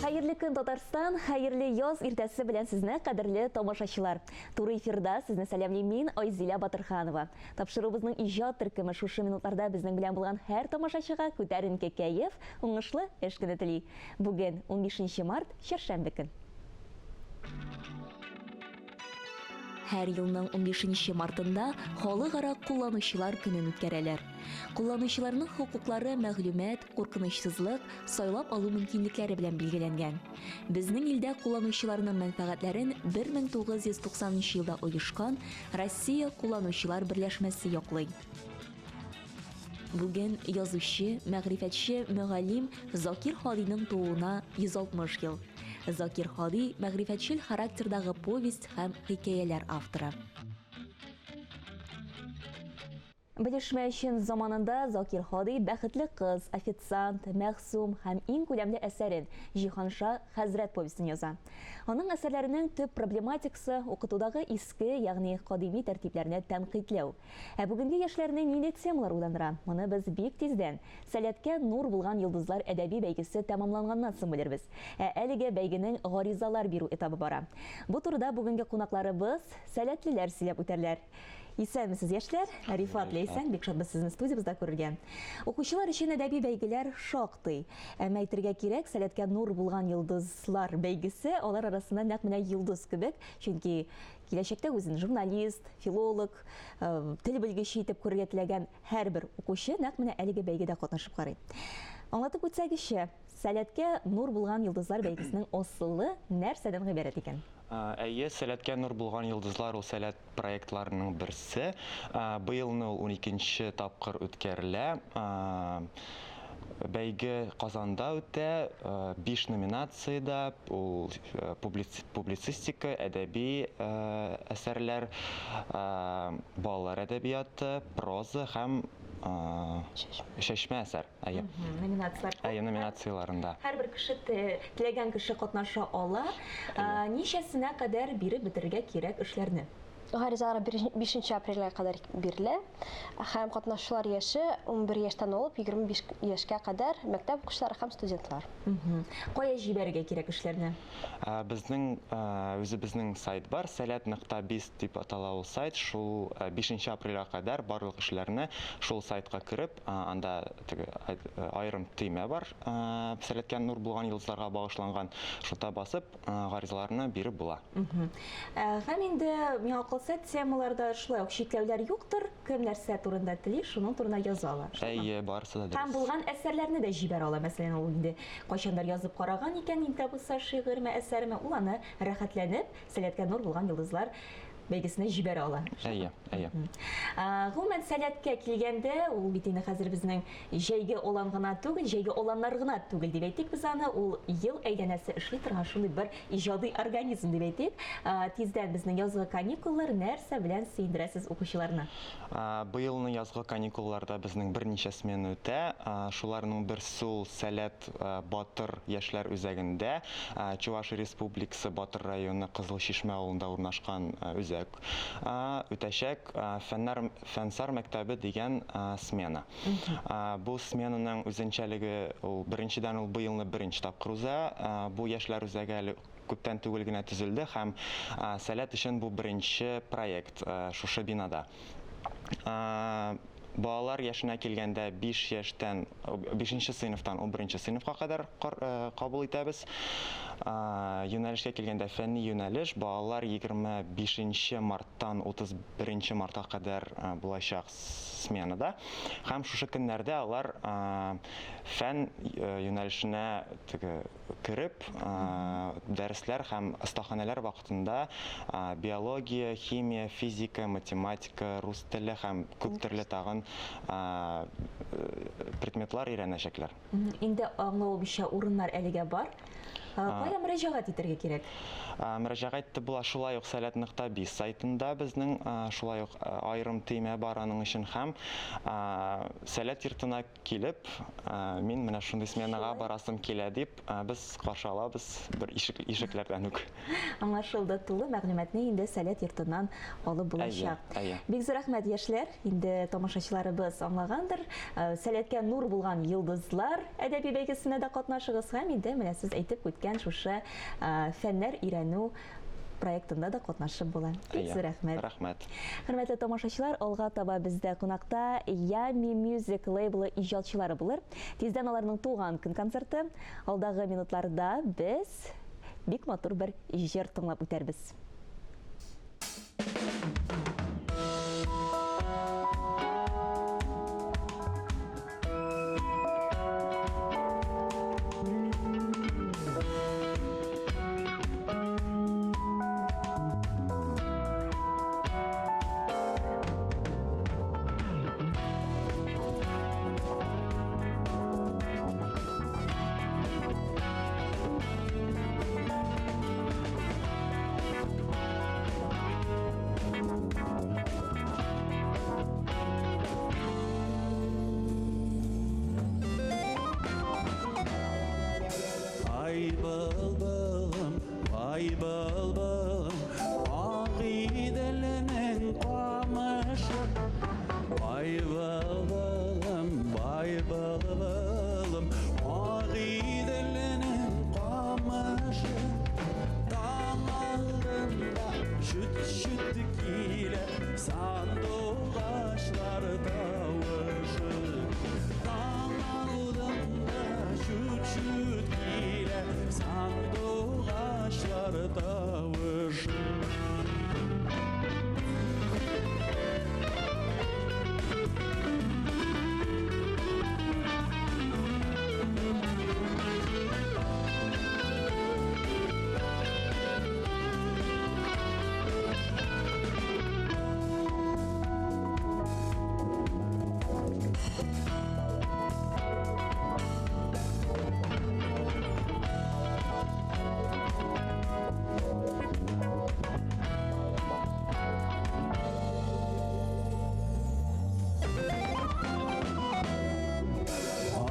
Хәерле көн, Татарстан! Хәерле яз иртәсе белән сезне, кадерле тамашачылар! Туры эфирда сезне сәламлим мин, Айзилә Батырханова. Тапшыруыбызның иҗат төркеме шушы минутларда безнең белән булган һәр тамашачыга күтәренке кәеф, уңышлы эш көне тели. Бүген, 15 март, чәршәмбе көн. Һәр елның 15 мартында Халыкара кулланучылар көнен үткәрәләр. Кулланучыларның хокуклары мәгълүмат, куркынычсызлык, сайлап алу мөмкинлекләре белән билгеләнгән. Безнең илдә кулланучыларның мәнфәгатьләрен 1990 нчы елда оешкан Россия кулланучылар берләшмәсе яклый. Бүген язучы, мәгърифәтче, мөгаллим Закир Һадиның тууына 160 ел. Закир Һади, мәгърифәтчел характердагы повесть һәм хикәяләр авторы. Белешмә өчен, заманында Закир Һади Бәхетле кыз, Официант, Мәгъсум һәм иң күләмле әсәрен, Җиһанша хәзрәт повестен яза. Аның әсәрләренең төп проблематикасы, укытудагы иске, ягъни кадими тәртипләрне тәнкыйтьләү. Ә бүгенге яшьләрне нинди темалар уйландыра? Моны без бик тиздән, Сәләткә нур булган йолдызлар әдәби бәйгесе тәмамланганнан соң белербез. Ә әлегә бәйгенең гаризалар бирү этабы бара. Бу турыда бүгенге кунакларыбыз, сәләтлеләр сөйләп үтәрләр. Исәнмесез, яшьләр! Рифат, Ләйсән, бик шатбыз сезне студиябездә күрергә. Укучылар өчен әдәби бәйгеләр шактый. Әмма әйтергә кирәк, Сәләткә нур булган йолдызлар бәйгесе алар арасында нәкъ менә йолдыз кебек, чөнки киләчәктә үзен журналист, филолог, тел белгече итеп күрергә теләгән һәрбер укучы нәкъ менә әлеге бәйгедә катнашып карый. Аңлатып үтсәгезче, Сәләткә нур булган йолдызлар бәйгесенең асылы нәрсәдән гыйбарәт икән? Әйе, Сәләткә нур булган йолдызлар ул Сәләт проектларының берсе. Быелны ул уникенче тапкыр үткәрелә. Бәйге Казанда үтә, биш номинациядә, ул публицистика, әдәби әсәрләр, балалар әдәбияты, проза һәм чәчмә әсәр. Әйе. Номинацияләр. Әйе, номинацияләрендә. Һәрбер кеше теләгән кеше катнаша ала. Ничәсенә кадәр биреп бетерергә кирәк эшләрне? Гаризалар 5 апрельгә кадәр бирелә һәм катнашучылар яше 11 яшьтән алып 25 яшькә кадәр мәктәп укучылары һәм студентлар. Кая җибәрергә кирәк эшләрне? Безнең үзебезнең сайт бар, сәләт нокта биз дип атала ул сайт. Шул 5 апрельгә кадәр барлык эшләрне шул сайтка кереп, анда теге аерым төймә бар, сәләткә нур булган йолдызларга багышланган, шунда басып, гаризаларны биреп була. Һәм инде миңа калса, темаларда шулай ук чикләүләр юктыр. Кем нәрсә турында тели, шуның турында яза ала. Әйе, барысы да дөрес. Һәм булган әсәрләрне дә җибәрә ала. Мәсәлән, ул инде кайчандыр язып караган икән, инде дә булса шигырьме, әсәрме, ул аны рәхәтләнеп, Сәләткә нур булган йолдызлар бәйгесенә җибәрә ала. Әйе, әйе. Гомумән, сәләткә килгәндә, ул бит инде хәзер безнең җәйге алан гына түгел, җәйге аланнар гына түгел дип әйтик без аны, ул ел әйләнәсе эшли торган шундый бер иҗади организм дип әйтик. Тиздән безнең язгы каникуллар, нәрсә белән сөендерәсез укучыларны? Быелны язгы каникулларда безнең берничә смена үтә. Шуларның берсе ул Сәләт Батыр яшьләр үзәгендә, Чувашия Республикасы Батыр районы Кызыл Чишмә авылында урнашкан үзәк, үтәчәк Фәннәр Фәнсар мәктәбе дигән смена. Бу сменаның үзенчәлеге ул, беренчедән, ул быелны беренче тапкыр уза. Бу яшьләр үзәге әле күптән түгел генә төзелде һәм Сәләт өчен бу беренче проект шушы бинада. Балалар яшенә килгәндә 5 яшьтән, 5 сыйныфтан 11 сыйныфка кадәр кабул итәбез. Юнәлешкә килгәндә фәнни юнәлеш балалар 25 марттан 31 мартка кадәр булачак сменада. Һәм шушы көннәрдә алар фән юнәлешенә теге кереп, дәресләр һәм остаханәләр вакытында биология, химия, физика, математика, рус теле һәм күп төрле тагын предметлар өйрәнәчәкләр. Инде аңлавымча, урыннар әлегә бар. Кая мөрәҗәгать итәргә кирәк? Мөрәҗәгать итеп була шулай ук сәләт нокта биз сайтында безнең шулай ук аерым төймә бар аның өчен һәм Сәләт йортына Килеп, мин менә шундый сменага барасым килә дип, без каршы алабыз бер ишек, ишекләрдән үк. Аңлашылды. Тулы мәгълүматны инде Сәләт йортыннан алып булачак. Әйе, әйе. Бик зур рәхмәт, яшьләр. Инде тамашачыларыбыз аңлагандыр. Сәләткә нур булган йолдызлар әдәби бәйгесенә дә катнашыгыз һәм инде менә сез әйтеп үткән үткән шушы фәннәр өйрәнү проектында да катнашып була. Бик зур рәхмәт. Рәхмәт. Хөрмәтле тамашачылар, алга таба бездә кунакта Yummy Music лейблы иҗатчылары булыр. Тиздән аларның туган көн концерты. Алдагы минутларда без бик матур бер җыр тыңлап үтәрбез. Ай былбылым, вай былбылым, Агыйделнең камышы. Вай былбылым, вай былбылым, Агыйделнең камышы. Таң алдында чүт-чүт килә сандугачлар тавышы. Таң алдында чүт-чүт килә сандугачлар тавышы.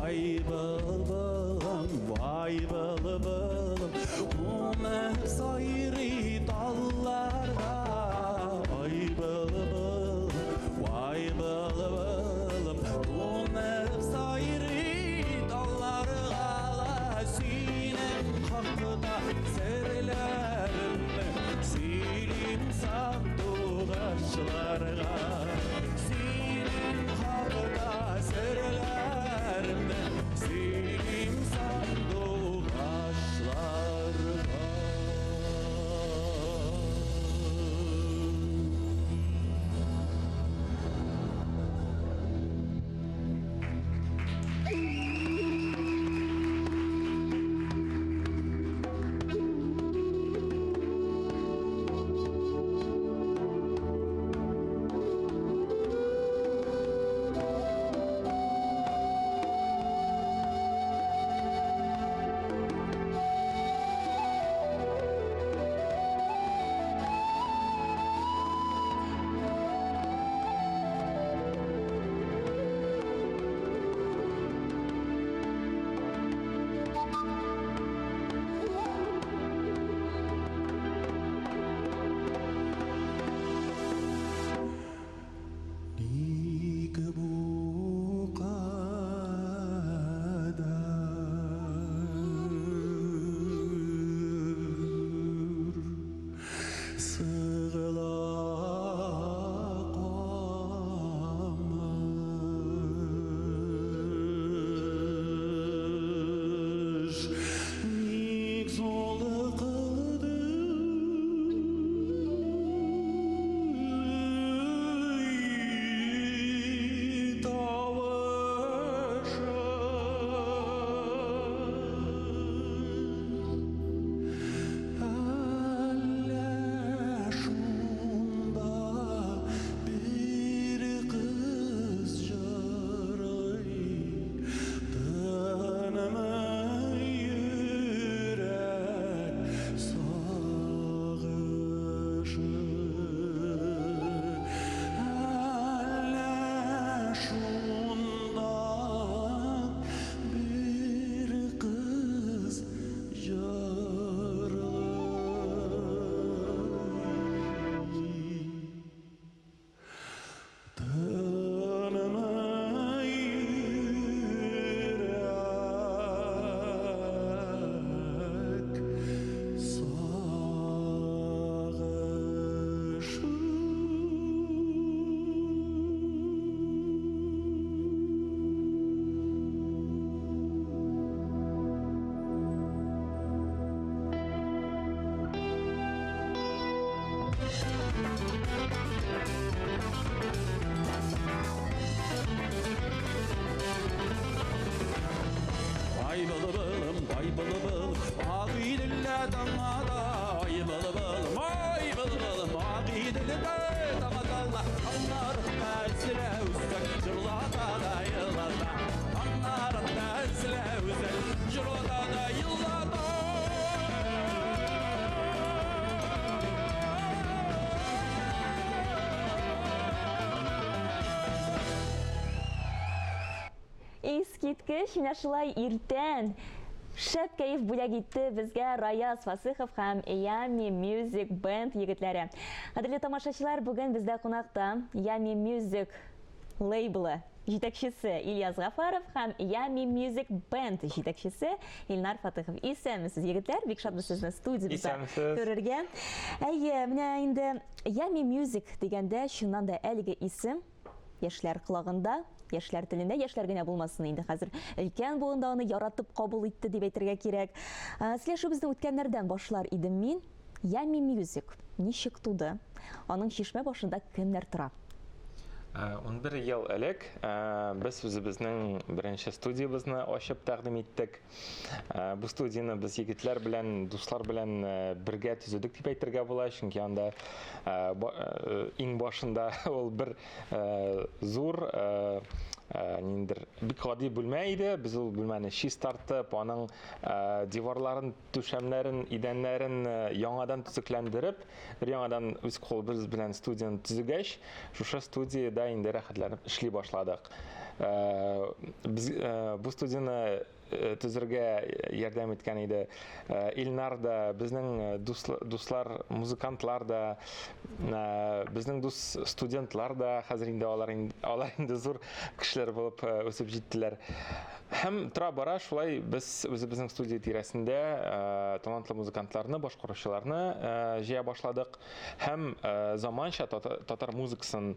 Ай былбылым, вай былбылым, Кунып сайрый талларда. Ай былбылым, вай былбылым, Кунып сайрый талларга. Синең хакта серләремне сөйлим сандугачларга. Синең хакта серләремне сөйлим сандугачларга. Искиткеч, менә шулай иртән шәп кәеф бүләк итте безгә Раяз Фасыхов һәм Yummy Music Band егетләре. Кадерле тамашачылар, бүген бездә кунакта Yummy Music лейблы җитәкчесе Ильяс Гафаров һәм Yummy Music Band җитәкчесе Илнар Фатыхов. Исәнмесез, егетләр, бик шатбыз сезне студиябездә күрергә. Әйе, менә инде Yummy Music дигәндә, чыннан да әлеге исем яшьләр колагында, яшьләр телендә, яшьләр генә булмасын инде хәзер. Өлкән буын да аны яратып кабул итте дип әйтергә кирәк. Сөйләшүебезне үткәннәрдән башлар идем мин. Yummy Music ничек туды? Аның чишмә башында кемнәр тора? 11 ел элек без үзебезнең беренче студиябезне ачып тәкъдим иттек. Бу студияне без егетләр белән, дуслар белән бергә төзедек дип әйтергә була, чөнки анда иң башында ул бер зур ниндидер бик гади бүлмә иде. Без ул бүлмәне чистартып, аның диварларын, түшәмнәрен, идәннәрен яңадан төзекләндереп, бер яңадан үз кулыбыз белән студияне төзегәч, шушы студиядә инде рәхәтләнеп эшли башладык. Без бу студияне төзергә ярдәм иткән иде Илнар да, безнең дуслар, музыкантлар да, безнең дус студентлар да, хәзер инде алар инде зур кешеләр булып үсеп җиттеләр. Һәм тора-бара шулай без үзебезнең студия тирәсендә талантлы музыкантларны, башкаручыларны җыя башладык һәм заманча татар музыкасын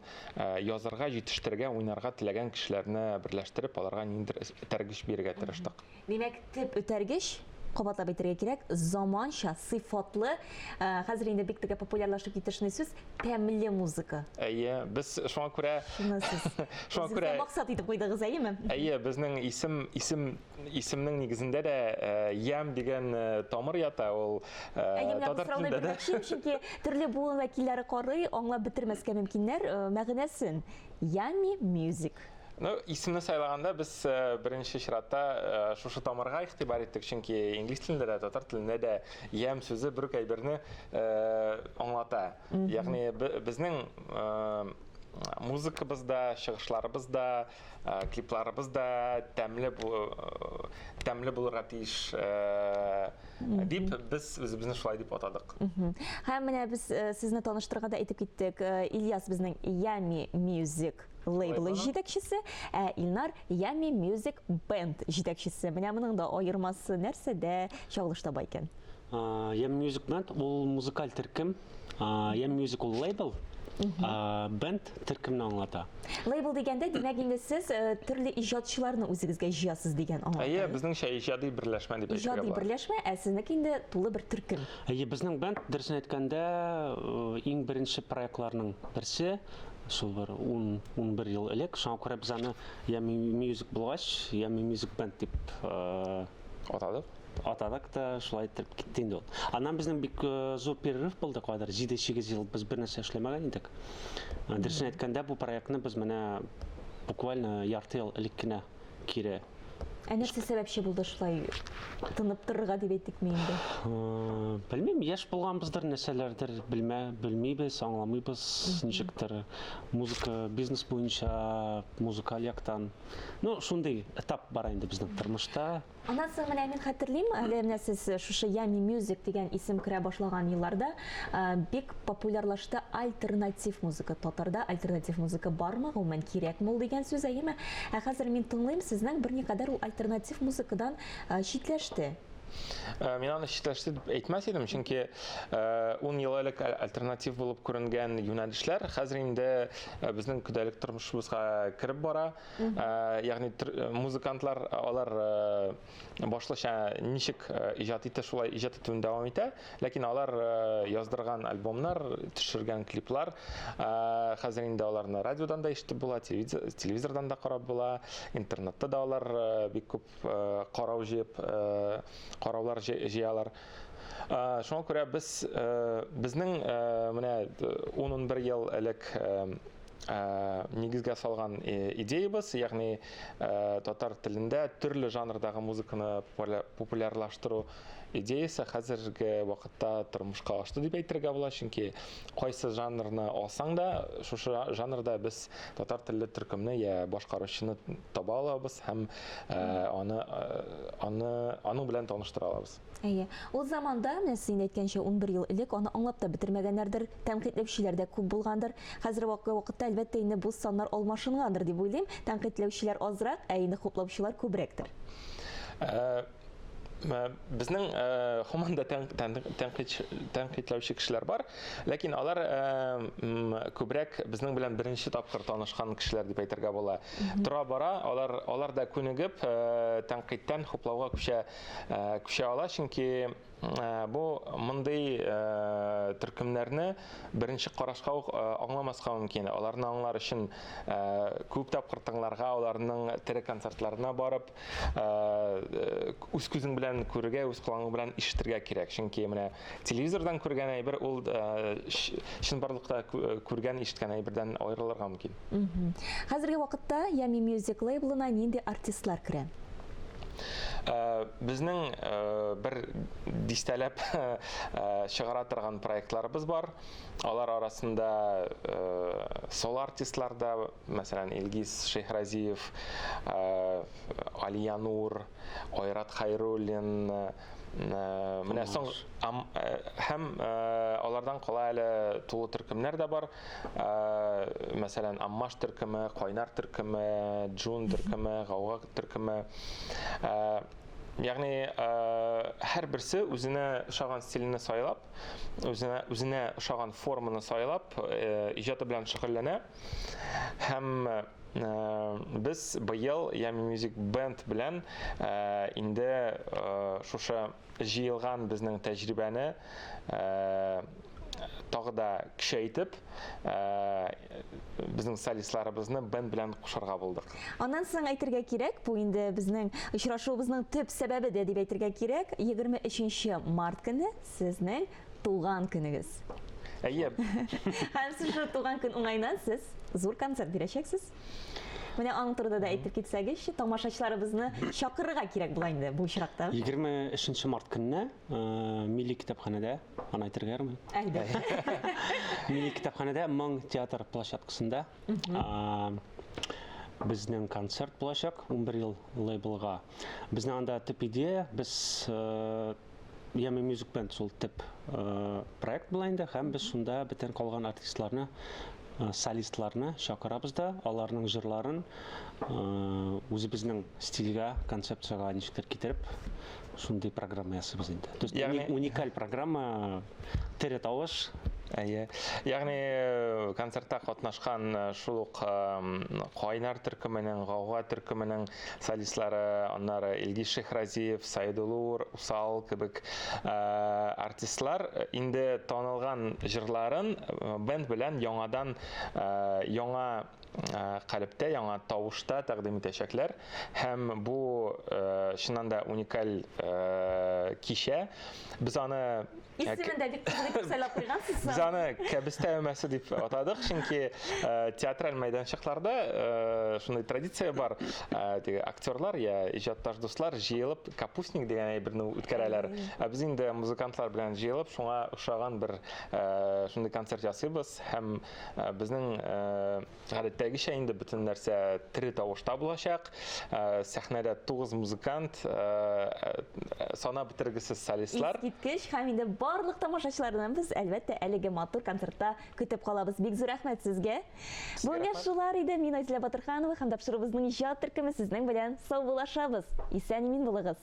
язарга, җитештерергә, уйнарга теләгән кешеләрне берләштереп, аларга ниндидер этәргеч бирергә тырыштык. Димәк, төп этәргеч, кабатлап әйтергә кирәк, заманча, сыйфатлы, хәзер инде бик теге популярлашып китте шундый сүз, тәмле музыка. Әйе, без шуңа күрә Шуны сез шуңа күрә максат итеп куйдыгыз, әйеме? Әйе, безнең исем исем исемнең нигезендә дә ямь дигән тамыр ята, ул татар телендә дә. Чөнки төрле буын вәкилләре карый, аңлап бетермәскә мөмкиннәр мәгънәсен. Yummy Music. Ну, исемне сайлаганда без беренче чиратта шушы тамырга игътибар иттек, чөнки инглиз телендә дә, татар телендә дә ямь сүзе бер үк әйберне аңлата. Ягъни безнең музыкабыз да, чыгышларыбыз да, клипларыбыз да тәмле тәмле булырга тиеш дип без үзебезне шулай дип атадык. Һәм менә без сезне таныштырганда әйтеп киттек, Ильяс безнең Yummy Music лейблы җитәкчесе, ә Илнар Yummy Music Band җитәкчесе. Менә моның да аермасы нәрсәдә чагылыш таба икән? Yummy Music Band ул музыкаль төркем. Yummy Music ул лейбл, бенд төркемне аңлата. Лейбл дигәндә, димәк инде сез төрле иҗатчыларны үзегезгә җыясыз дигән аңлата. Әйе, безнеңчә иҗади берләшмә дип әйтергә була. Иҗади берләшмә, ә сезнеке инде тулы бер төркем. Әйе, безнең бенд, дөресен әйткәндә, иң беренче проектларның берсе. Шул бер 10-11 ел элек. Шуңа күрә без аны Yummy Music булгач, Yummy Music Band дип атадык. Атадык та, шулай итеп китте инде ул. Аннан безнең бик зур перерыв булды, кадәр 7-8 ел без бер нәрсә эшләмәгән идек. Дөресен әйткәндә, бу проектны без менә буквально ярты ел элек кенә кире. Ә нәрсә сәбәпче булды шулай тынып торырга дип әйтикме инде? Белмим, яшь булганбыздыр, нәрсәләрдер белмә, белмибез, аңламыйбыз, ничектер музыка бизнес буенча, музыкаль яктан. Ну, шундый этап бар инде безнең тормышта. Аннан соң менә мин хәтерлим, әле менә сез шушы Yummy Music дигән исем керә башлаган елларда бик популярлашты альтернатив музыка. Татарда альтернатив музыка бармы, гомумән кирәкме ул дигән сүз, әйеме? Ә хәзер мин тыңлыйм, сезнең берникадәр ул альтернатив музыкадан читләште. Мин аны читләште дип әйтмәс идем, чөнки 10 ел элек альтернатив булып күренгән юнәлешләр хәзер инде безнең көндәлек тормышыбызга кереп бара. Ягъни музыкантлар алар башлыча ничек иҗат итә, шулай иҗат итүен дәвам итә. Ләкин алар яздырган альбомнар, төшергән клиплар, хәзер инде аларны радиодан да ишетеп була, телевизордан да карап була, интернетта да алар бик күп карау җыеп, караулар җыялар. Шуңа күрә без безнең менә 10-11 ел элек нигезгә салган идеябыз, ягъни татар телендә төрле жанрдагы музыканы популярлаштыру. идеясе хәзерге вакытта тормышка ашты дип әйтергә була, чөнки кайсы жанрны алсаң да, шушы жанрда без татар телле төркемне я башкаручыны таба алабыз һәм аны аны аның белән таныштыра алабыз. Әйе. Ул заманда, менә сез инде әйткәнчә, 11 ел элек аны аңлап та бетермәгәннәрдер, тәнкыйтьләүчеләр дә күп булгандыр. Хәзер вакытта, әлбәттә, инде бу саннар алмашынгандыр дип уйлыйм. Тәнкыйтьләүчеләр азрак, ә инде хуплаучылар күбрәктер. Э, безнең э, һаман да тәнкыйтьләүче кешеләр бар, ләкин алар э, күбрәк безнең белән беренче тапкыр танышкан кешеләр дип әйтергә була. Тора бара алар алар да күнегеп, тәнкыйтьтән хуплауга күчә күчә ала, чөнки бу мондый төркемнәрне беренче карашка ук аңламаска мөмкин. Аларны аңлар өчен күп тапкыр тыңларга, аларның тере концертларына барып, үз күзең белән күрергә, үз колагың белән ишетергә кирәк. Чөнки менә телевизордан күргән әйбер ул чынбарлыкта күргән, ишеткән әйбердән аерылырга мөмкин. Хәзерге вакытта Yummy Music лейблына нинди артистлар керә? Э, безнең э, бер дистәләп э, чыгара торган проектларыбыз бар. Алар арасында соло артистлар да, мәсәлән, Илгиз Шәйхразиев, Алия Нур, Айрат Хайруллин, менә соң һәм алардан кала әле тулы төркемнәр дә бар. Мәсәлән, Аммаш төркеме, Кайнар төркеме, Джун төркеме, Гауга төркеме. Ягъни һәрберсе үзенә ошаган стильне сайлап, үзенә үзенә ошаган форманы сайлап, иҗаты белән шөгыльләнә. Һәм без быел Yummy Music Band белән инде шушы җыелган безнең тәҗрибәне тагы да көчәйтеп, безнең солистларыбызны бенд белән кушарга булдык. Аннан соң әйтергә кирәк, бу инде безнең очрашуыбызның төп сәбәбе дә дип әйтергә кирәк, 23 март көне сезнең туган көнегез. Әйе. Һәм шушы туган көн уңаеннан сез зур концерт бирәчәксез. Менә аның турында да әйтеп китсәгезче, тамашачыларыбызны чакырырга кирәк була инде бу очракта. 23 март көнне э, Милли китапханәдә, аны әйтергә ярамый. Әлбәттә. Милли китапханәдә Моң театр площадкасында э, безнең концерт булачак 11 ел лейблга. Безнең анда төп идея, без э, Yummy Music Band шул төп э, проект була инде һәм без шунда бөтен калган артистларны, э, солистларны чакырабыз да, аларның җырларын э, үзебезнең стильгә, концепциягә ничектер китереп, шундый программа ясыйбыз инде. То есть Ягъни- уникаль программа, тере тавыш. Әйе. Ягъни концертта катнашкан шул ук Кайнар төркеменең, Гауга төркеменең солистлары, аннары Илгиз Шәйхразиев, Саидулур, Усал кебек артистлар инде танылган җырларын бенд белән яңадан яңа калептә, яңа тавышта тәкъдим итәчәкләр. Һәм бу чыннан да уникаль кичә. Без аны Исемен дә бик кызык итеп сайлап куйгансыз. Без аны кәбестә өмәсе дип атадык, чөнки театраль мәйданчыкларда шундый традиция бар. Теге актерлар я иҗатташ дуслар җыелып капустник дигән әйберне үткәрәләр. Ә без инде музыкантлар белән җыелып, шуңа охшаган бер шундый концерт ясыйбыз һәм безнең Гадәттәгечә инде бөтен нәрсә тере тавышта булачак. Э, сәхнәдә 9 музыкант, э, э, санап бетергесез солистлар. Искиткеч һәм инде барлык тамашачыларны без әлбәттә әлеге матур концертта көтеп калабыз. Бик зур рәхмәт сезгә. Бүгенгә шулар иде. Мин Айзилә Батырханова һәм тапшыруыбызның иҗат төркеме сезнең белән саубуллашабыз. Исән-имин булыгыз.